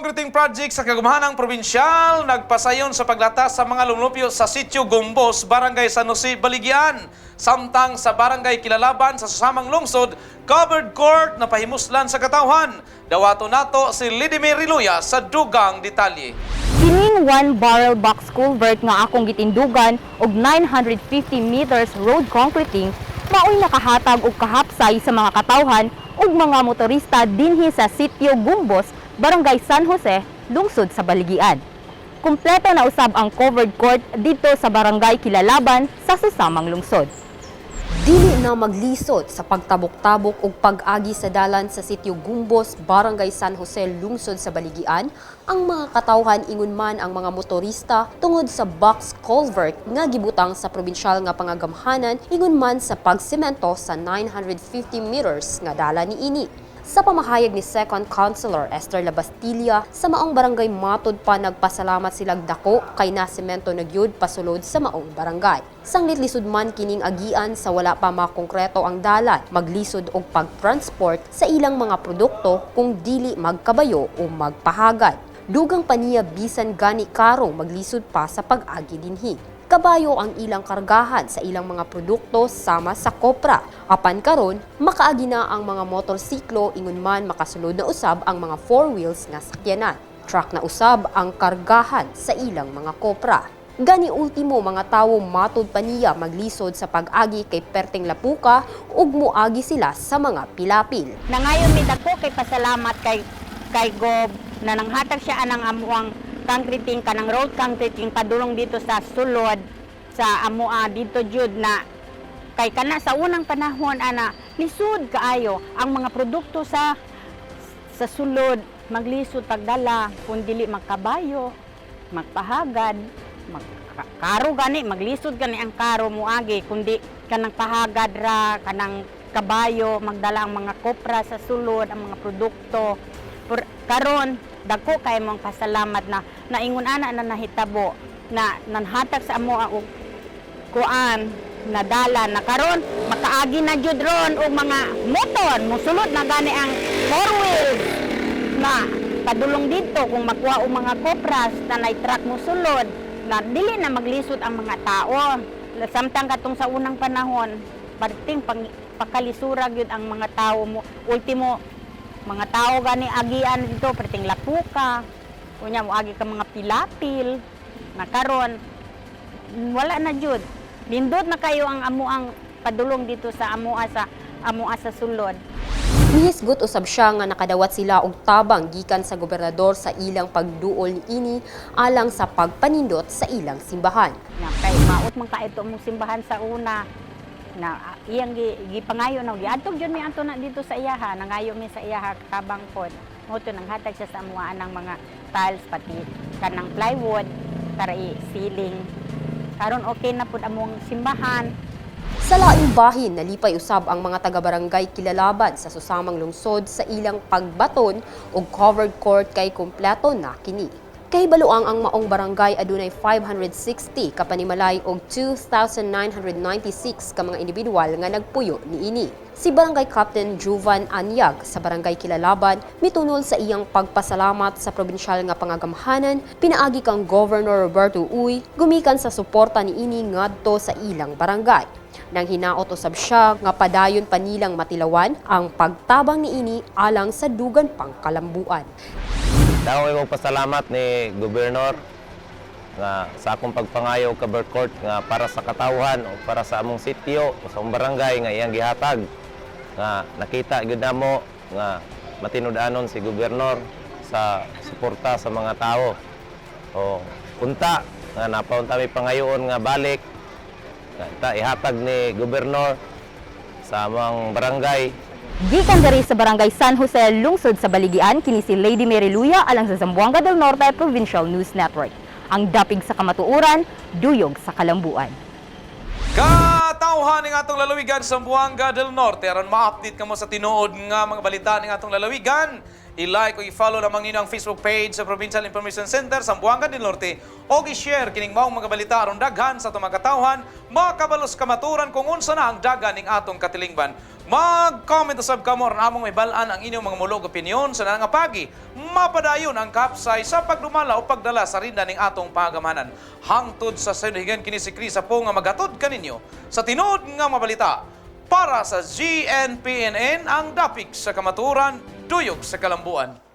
Concreting project sa Kagamhanang Provincial nagpasayon sa paglatas sa mga lumulupyo sa Sitio Gumbos, Barangay San Jose, Baligian. Samtang sa Barangay Kilalaban sa susamang lungsod, covered court na pahimuslan sa katawhan. Dawato nato si Lidimir Riluya sa dugang detalye. Kining one barrel box culvert nga akong gitindugan og 950 meters road concreting maoy nakahatag og kahapsay sa mga katawhan ug mga motorista dinhi sa Sitio Gumbos, Barangay San Jose, lungsod sa Baligian. Kumpleto na usab ang covered court didto sa Barangay Kilalaban sa susamang lungsod. Dili na maglisod sa pagtabok-tabok ug pag-agi sa dalan sa Sitio Gumbos, Barangay San Jose, lungsod sa Baligian, ang mga katawhan ingon man ang mga motorista tungod sa box culvert nga gibutang sa probinsyal nga pangagamhanan ingon man sa pagsemento sa 950 meters nga dalan niini. Sa pamahayag ni Second Councilor Esther Labastilla, sa maong barangay, matud pa nagpasalamat silag dako kay nasemento na gyud pasulod sa maong barangay. Sanglit lisod man kining agian sa wala pa makongkreto ang dalan, maglisod og pagtransport sa ilang mga produkto kung dili magkabayo o magpahagad. Dugang pa niya, bisan gani karong maglisod pa sa pag-agi dinhi. Kabayo ang ilang kargahan sa ilang mga produkto sama sa kopra. Apan karon, makaagi na ang mga motorsiklo ingon man makasulod na usab ang mga four wheels nga sakyanan. Truck na usab ang kargahan sa ilang mga kopra. Gani ultimo mga tawo, matud pa niya, maglisod sa pag-agi kay perteng lapuka ug muagi sila sa mga pilapil. Nangayon mi dako kay pasalamat kay Gob na nanghatag siya anang amuang concreting, kanang road concreting padulong didto sa sulod sa amoa didto jud na kay kana sa unang panahon ana lisod kaayo ang mga produkto sa sulod, maglisod pagdala kung dili magkabayo, magpahagad, magkaro gani, maglisod gani ang karo muagi kundi kanang pahagad ra, kanang kabayo magdala ang mga kopra sa sulod, ang mga produkto. Karon dako kay mong pasalamat na naingon ana na nahitabo na nanhatag sa amo og kuan na dala na karon makaagi na jud ron og mga motor, musulod na gani ang four wheels na padulong didto kung makuha og mga kopras na nay truck musulod na dili na maglisod ang mga tao. Samtang katong sa unang panahon perting pang, pakalisura gyud ang mga tao mo, ultimo mga tao gani agian didto perting lapuka, unya moagi ka mga pilapil na karon wala na jud. Nindot na kayo ang amuang padulong didto sa amoa sa sulod. Mihisgot usab siya nga nakadawat sila og tabang gikan sa gobernador sa ilang pagduol niini alang sa pagpanindot sa ilang simbahan. Na kay maot man kaito mong simbahan sa una na iyang gipangayo na giadto jud mi anto na didto sa iyaha, nangayo mi sa iyaha kabang pod mo to nanghatag siya sa amuan ng mga tiles pati kanang plywood para i-ceiling. Karon okay na pud among simbahan. Sa laing bahin, nalipay usab ang mga taga-barangay Kilalaban sa susamang lungsod sa ilang pagbaton og covered court kay kumpleto na kini. Kahibaluang ang maong barangay adunay 560 ka panimalay og 2,996 ka mga individual nga nagpuyo niini. Si Barangay Captain Juvan Anyag sa Barangay Kilalaban mitunol sa iyang pagpasalamat sa probinsyal nga pangagamhanan pinaagi kang Governor Roberto Uy gumikan sa suporta niini ngadto sa ilang barangay. Nang hinaot usab siya nga padayon pa nilang matilawan ang pagtabang niini alang sa dugan pang kalambuan. Dako kay pasalamat ni Gobernador nga sa akong pagpangayo og covered court nga para sa katawhan o para sa among sitio o sa among barangay nga iyang gihatag, nga nakita gyud namo nga matinud-anon si Gobernador sa suporta sa mga tao. O unta nga napaunta mi pangayoon nga balik nga ta ihatag ni Gobernador sa among barangay. Gikan diri sa Barangay San Jose, lungsod sa Baligian, kini si Lady Mary Luya alang sa Zamboanga del Norte Provincial News Network. Ang dapig sa kamatuoran, duyog sa kalambuan. Katawhan ning atong lalawigan sa Zamboanga del Norte, aron ma-update kamo sa tinuod nga mga balita ning atong lalawigan. I-like o i-follow lamang ninyo ang Facebook page sa Provincial Information Center, Zamboanga del Norte, o i-share kining maong mga balita aron daghan sa atong mga katawhan makabalo sa kamaturan kung unsa na ang dagan ning atong katilingban. Mag-comment usab kamo aron among mahibal-an ang inyong mga mulo ug opinyon sa nga pagi. Mapadayon ang kapsay sa pagdumala o pagdala sa rinda ning atong pagamanan. Hangtod sa sayo, kini si Chris po nga maghatod kaninyo sa tinuod nga mga balita para sa GNPNN, ang dapik sa kamatuoran, duyog sa kalambuan.